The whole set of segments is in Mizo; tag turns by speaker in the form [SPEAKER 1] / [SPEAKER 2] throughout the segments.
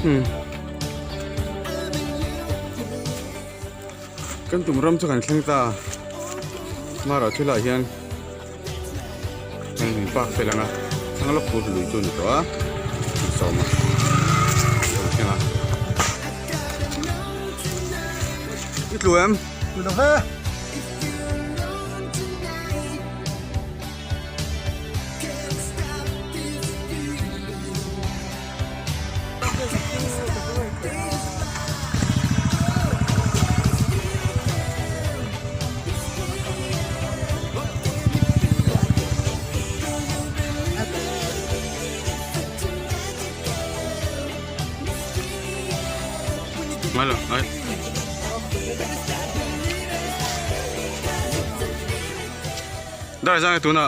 [SPEAKER 1] Hmm. Kan tum ram chu kan thleng ta. Mara thulah hian Heng min park fel anga thlang lawk tur lui chu a ni tawh a sawma lo thleng a i tlu em
[SPEAKER 2] tlu lo ve
[SPEAKER 1] Ngai lo ngai Dar zang e tuna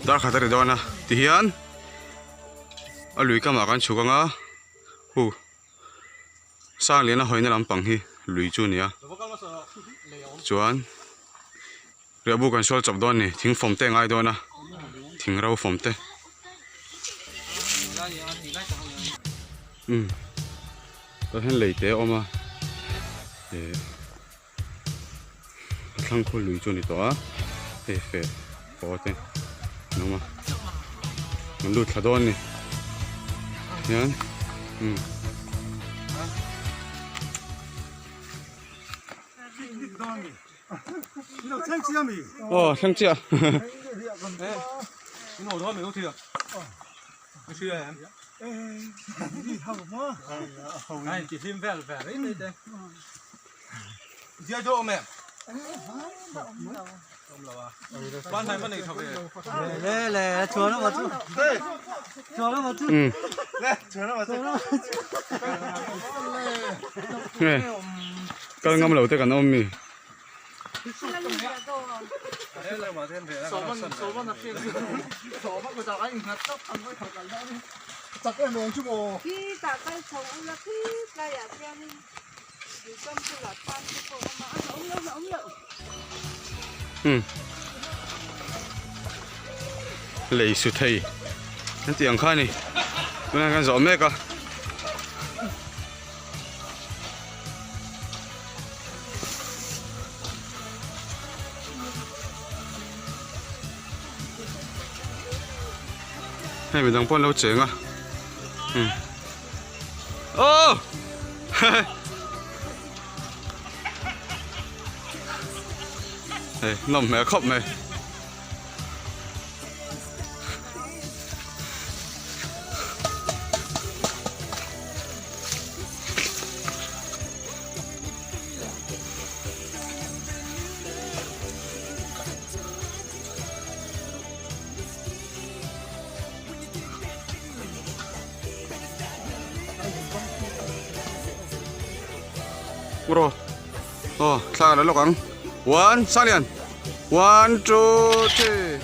[SPEAKER 1] dar khat a ri dawn a tihian a lui kamah kan chhuk anga hu sang lian a hawina lampang hi lui chu a ni a chuan riahbu kan sual chawp dawn a ni thing fawm te a ngai dawn a thing ro fawm te umm tah hian lei te a awm a eh a thlang khaw lui chu a ni tawh a hei feh haw te an awm a an lut thla dawn a ni hian umm. Aw thleng chiah Kal ngam lo te kan awm mi. Lei su thei an tih ang kha a ni tunah hian kan zawh mek a. Hei midang pawh an lo cheng a umm oh hei nawm hmel khawp mai. Bro aw thla la lawk ang one salian one two three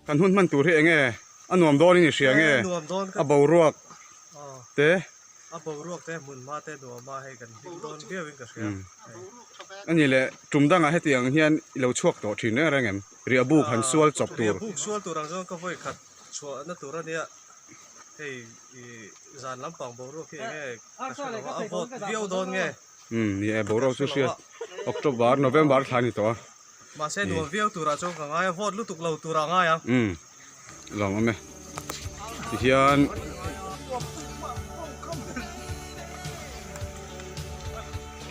[SPEAKER 1] Kan hun hman tur hi eng nge a nuam dawn in i hria nge a boruak te
[SPEAKER 2] a boruak te hmun hma te nuam a hei kan hlim dawn viau in ka hria
[SPEAKER 1] ani leh tum dangah heti ang hian i lo chhuak tawh thin reng reng em riahbuk han sual chawp tur
[SPEAKER 2] riahbuk sual tur ang chuan ka vawi khat chhuahna tur ania hei i zan lampang boruak hi eng nge ka hre lo a a vawt viau dawn nge
[SPEAKER 1] umm ni e boruak chu hriat October November thla a ni tawh a.
[SPEAKER 2] Mahse nuam viau turah chuan ka ngai a, vote lutuk lo turah a ngai ang.
[SPEAKER 1] Umm lawm awm e. Tihian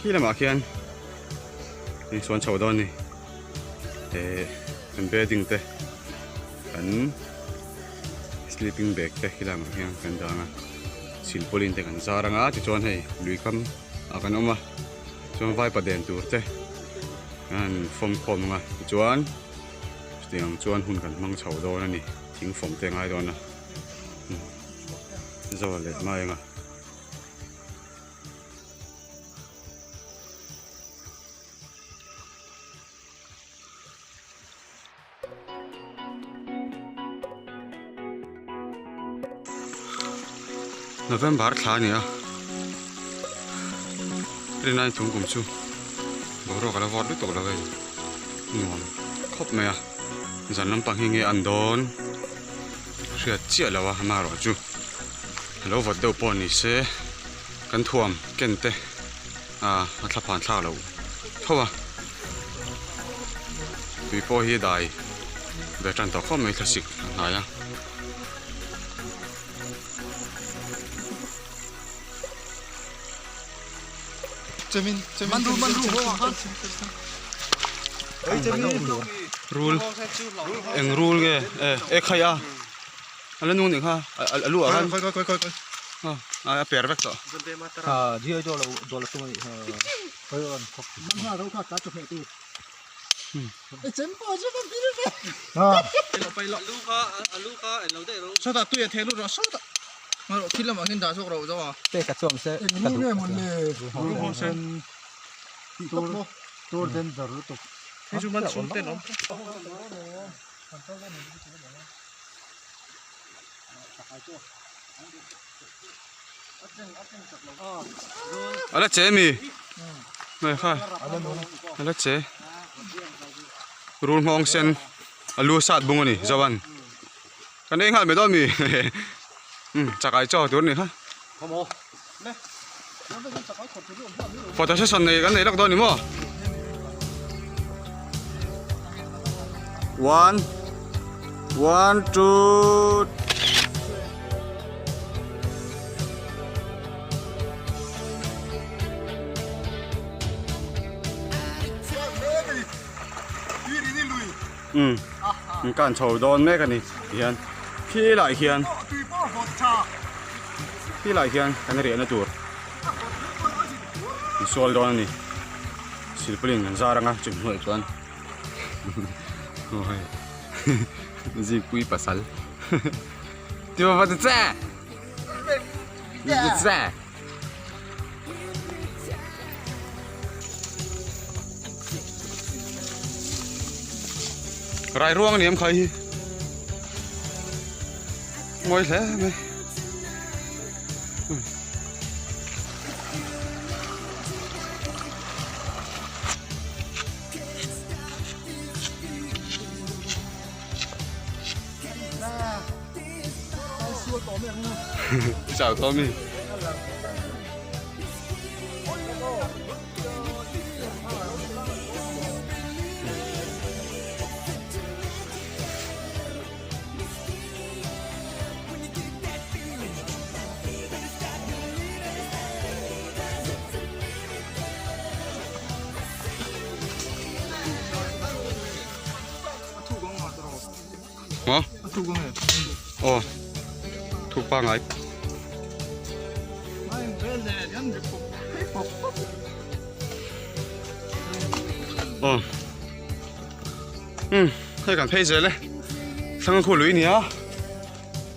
[SPEAKER 1] khi lamah khian hei chuan chho dawn a ni. Eh kan bedding te kan sleeping bag te khi lamah khian kan dang a, silpaulin te kan zar anga tichuan hei lui kam ah kan awm a. Chuan vaipa den tur te an fawm khawm ang a tichuan chutiang chuan hun kan hmang chho dawn a ni thing fawm te a ngai dawn a zawl leh mai ang a. November thla a ni a rinai thung kum chu boruak a la vawt lutuk lo hei nuam khawp mai a zan lampang hi nge an dawn hriat chiah lo a amaherawh chu a lo vawt deuh pawh ni se kan thuam ken te ah a thla phan thlak loh tho a tui pawh hi dai ve tan tawh khawp mai thlasik a hnai a. Rul eng rul nge e e khai a a la nung nih kha a lu ah khan a per vek tawh. A la che mi mai kha a la che rul nghawng sen a lu sat bung a ni zoan kan ei nghal mai dawn mi chakai chaw tur a ni kha photo session nei kan nei lawk dawn ni maw one one two um kan chho dawn mek a ni tihian khilai khian khilai khian kan riahna tur insual dawn a ni silpaulin an zar anga chumi hnuaiah chuan zikpui pasal ti va ti che ti che. Rai ruang a ni em khai hi mawi hle mai. Chào Tommy. Maw? Aw thuk pangai. Aw um hei kan phei zel e thlang khu lui nia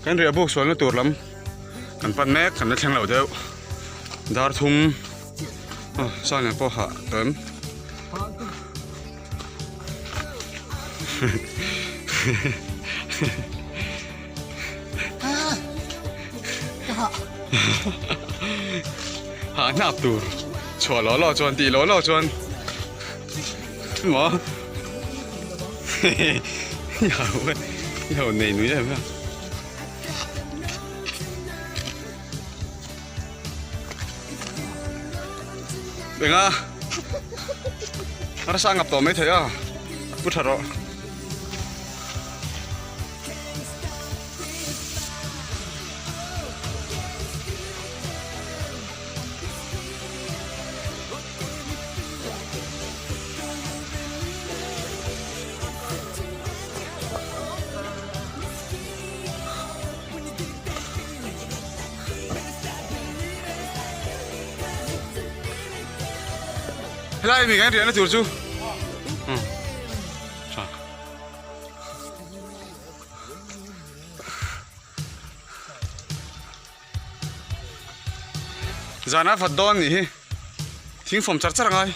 [SPEAKER 1] kan riah buk sualna tur lam kan pan mek kan la thleng lo deuh dar thum aw sangin pawh hah tawh em. Ha hnap tur chhuah law law chuan tih law law chuan maw i ho nei nui em a. Enga a rasa ngap tawh mai thei a pu tha rawh. Helai mi kan riahna tur chu tha zan a fat dawn nih hi thing fawm char char a ngai.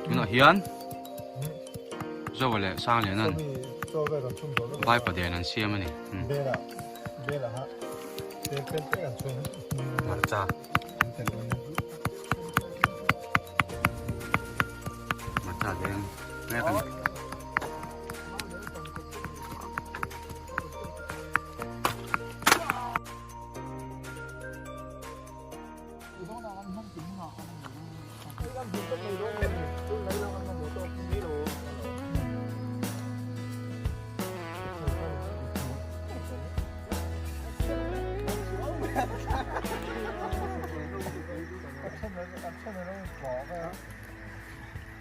[SPEAKER 1] Tunah hian Zoa leh Sangliana'n Vaipaden an siam a ni. Hmarcha. Hmarcha deng mek a ni.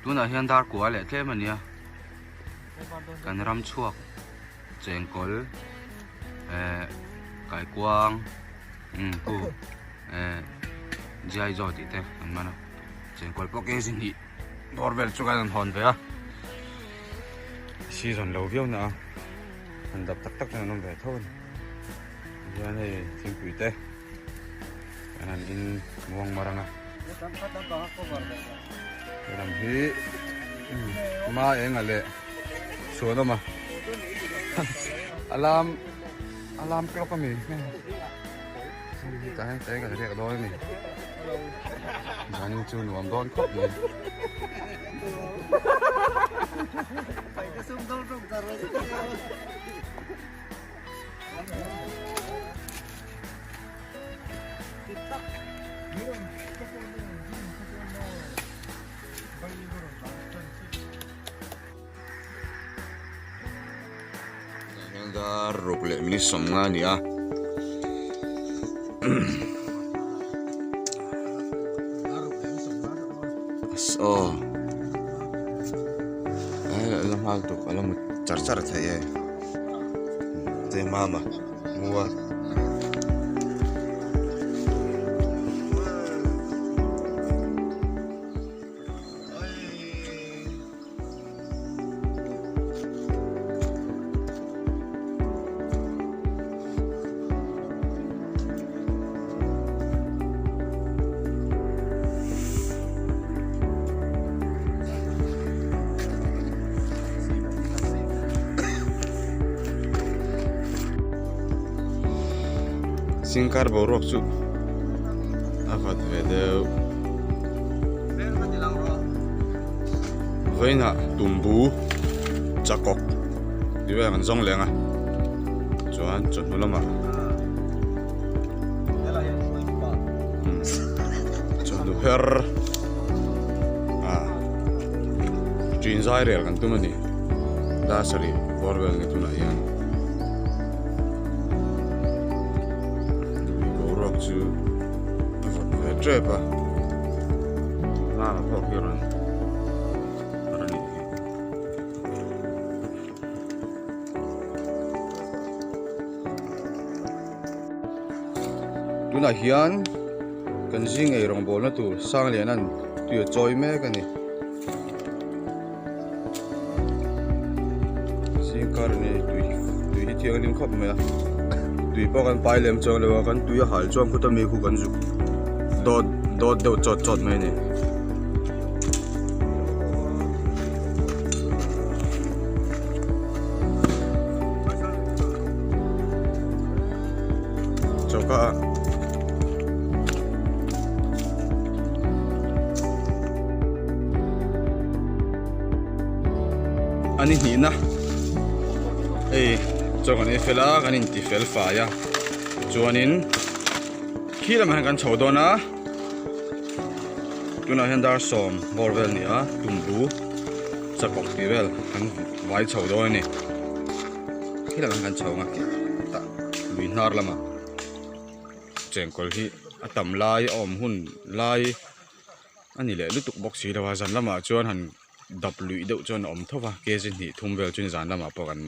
[SPEAKER 1] Tunah hian dar kua leh tlem a nia kan ram chhuak chengkawl eh kaikuang umm hu eh giai zaw tih te an man a chengkawl pawh kg hnih bawr vel chu kan hawn ve a season lo viau na a han dap tak tak chuan an awm ve tho a ni tihian hei thingpui te an han in muang mar ang a helam hi ma enga leh chhuan awm a alarm alarm clock a mi tah hian tah hian kan riak dawn a ni zanin chu nuam dawn khawp mai. Dar ruk leh minute sawmnga a ni a aw la nghal tuk a la mut char char theih e te mama mua. Singkar boruak chu a vat ve deuh. Vawiinah tumbu chakawk tih vel kan zawng leng a chuan chawhnu lamah chawhnu her ah ṭin zai rel kan tum a ni dar sarih bawr vel ni tunah hian lui boruak chu a vawt ve tep a. Lama pawh khi rawn rawn nih hi. Tunah hian kan zing ei rawngbawlna tur Sangliana'n tui a chawi mek a ni. Zingkar a ni tui tui hi thianghlim khawp mai a tui pawh kan pai lem chuang lo a kan tui a hal chuan khuta mi khu kan zuk dawt dawt deuh chawt chawt mai a ni. Choka ah. A ni hnihna hei chaw kan ei fel a kan inti fel fai a chuanin khi lamah hian kan chho dawn a tunah hian dar sawm bawr vel a ni a tumbu chakawk tih vel kan vai chho dawn a ni khi lamah hian kan chho ang a khitah lui hnar lamah chengkawl hi a tam lai a awm hun lai. A ni leh lutuk bawk si lo a zan lamah chuan han dap luih deuh chuan a awm tho va kg hnih thum vel chu zan lamah pawh kan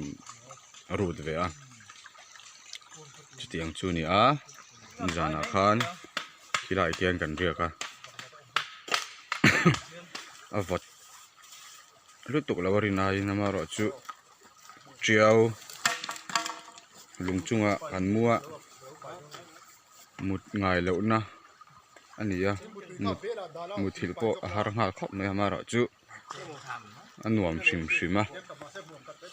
[SPEAKER 1] rut ve a chutiang chu a ni a nizanah khan khilaiah khian kan riak a a vawt lutuk lo a rin aiin amaherawhchu tiau lung chungah kan mu a mut ngai lohna a ni a mut muthilh pawh a har nghal khawp mai a amaherawhchu a nuam hrim hrim a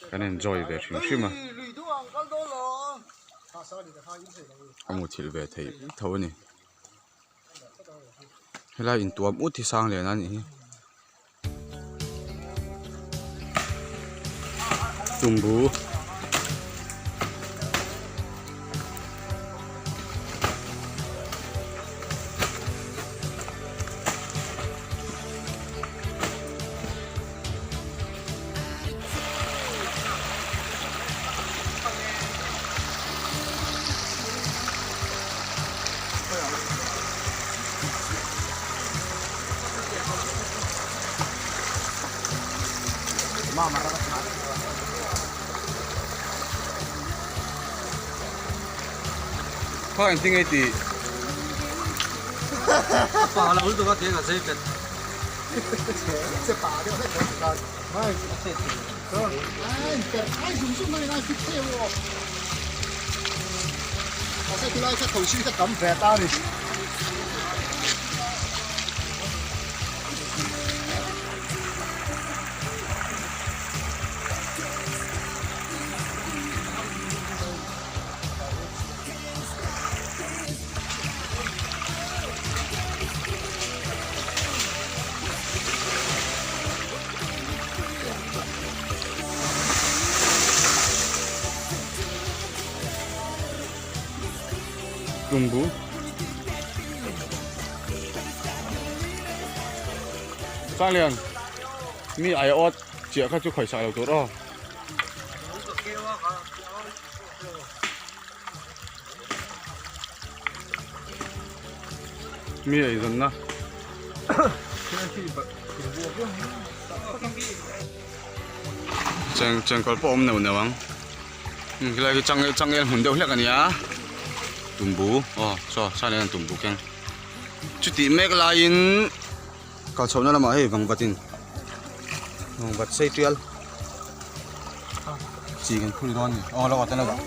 [SPEAKER 1] kan enjoy ve hrim hrim a a muthilh ve theih tho a ni helai intuam ut hi sang lian a nih hi. Tumbu Kha engtin nge tih?
[SPEAKER 2] Pa lo lutuk a tiang a zai pet.
[SPEAKER 1] Tumbu Sanglian mi ai awt chiah kha chu khawihsak lo tur aw. Mi ei zawnna. Cheng chengkawl pawh a awm neuh neuh ang. Khilai khi changel changel hmun deuh hlek a ni a. Tumbu aw saw saw hian tumbu keng. Chutih mek laiin kal chhohna lamah hei vangvatin vangvat sei tial chi kan phul dawn a ni aw lo ah chuan lo dah.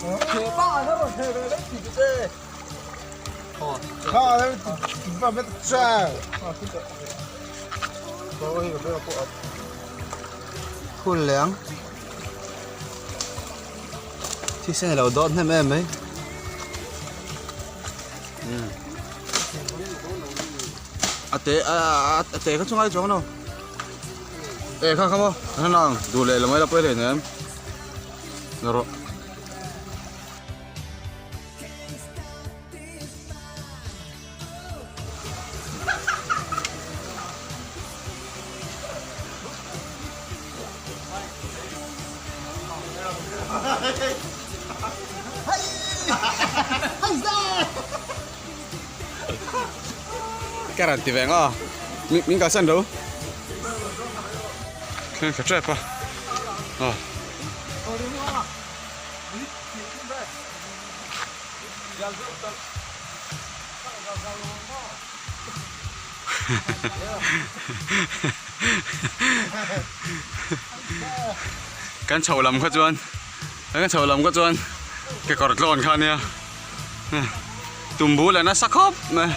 [SPEAKER 1] Phul leh ang thisen a lo dawt hnem em mai a te a te kha chu ngai chuang lo. E kha kha maw an han ang duh leh la mai la pawi hle nem na rawh. Ka rawn ti ve ang aw min kalsan ro thleng thla tep a aw. Kan chho lam kha chuan kan chho lam kha chuan kekawr tlawn kha ania tumbu leh nasa khawp mai.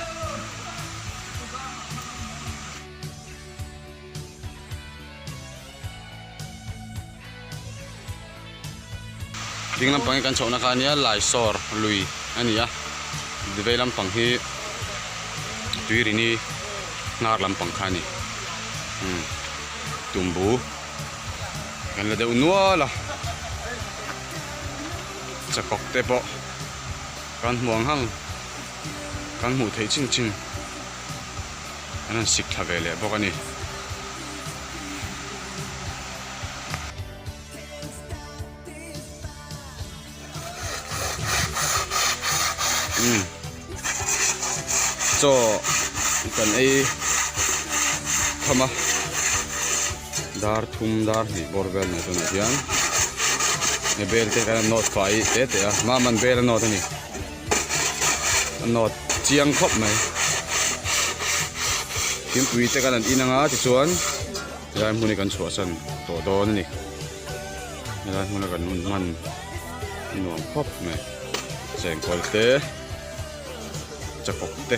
[SPEAKER 1] Ding lampang hi kan chhohna kha ania Laisawr lui a ni a vei lampang hi Tuirini hnar lampang kha a ni umm tumbu kan la deuh nual a chakawk te pawh kan hmu ang ang kan hmuh theih chin chin an han sik thla ve leh bawk a ni. Umm chaw kan ei kham a dar thum dar hnih bawr vel mai tunah hian he bel te khan a nawt fai te te a hma man bel a nawt a ni a nawt chiang khawp mai thingpui te khan an in anga tichuan. Helai hmun hi kan chhuahsan tawh dawn a ni. Helai hmuna kan hun hman a nuam khawp mai. Chengkawl te, chakawk te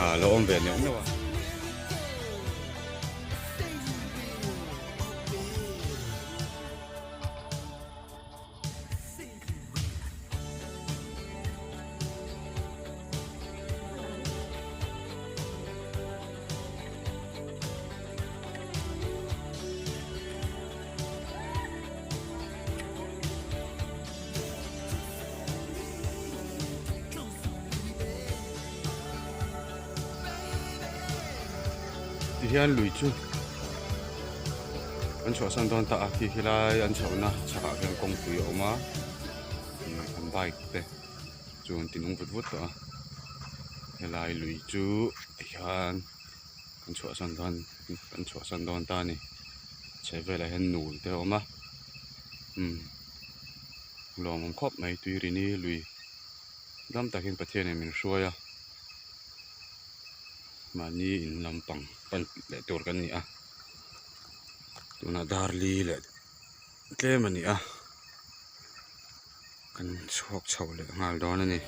[SPEAKER 1] a lo awm ve neuh neuh a. Tihian lui chu an chhuahsan dawn ta a khi khilai an chhohna chhakah khian kawngpui a awm a an bike te chu an ti nung vut vut tawh a helai lui chu tihian an chhuahsan dawn an chhuahsan dawn ta a ni chheh velah hian nul te a awm a umm lawmawm khawp mai tuirini lui dam takin Pathianin min hruai a mahni in lampang pan leh tur kan ni a tunah dar li leh tlem a ni a. Kan chhuak chho leh nghal dawn a ni.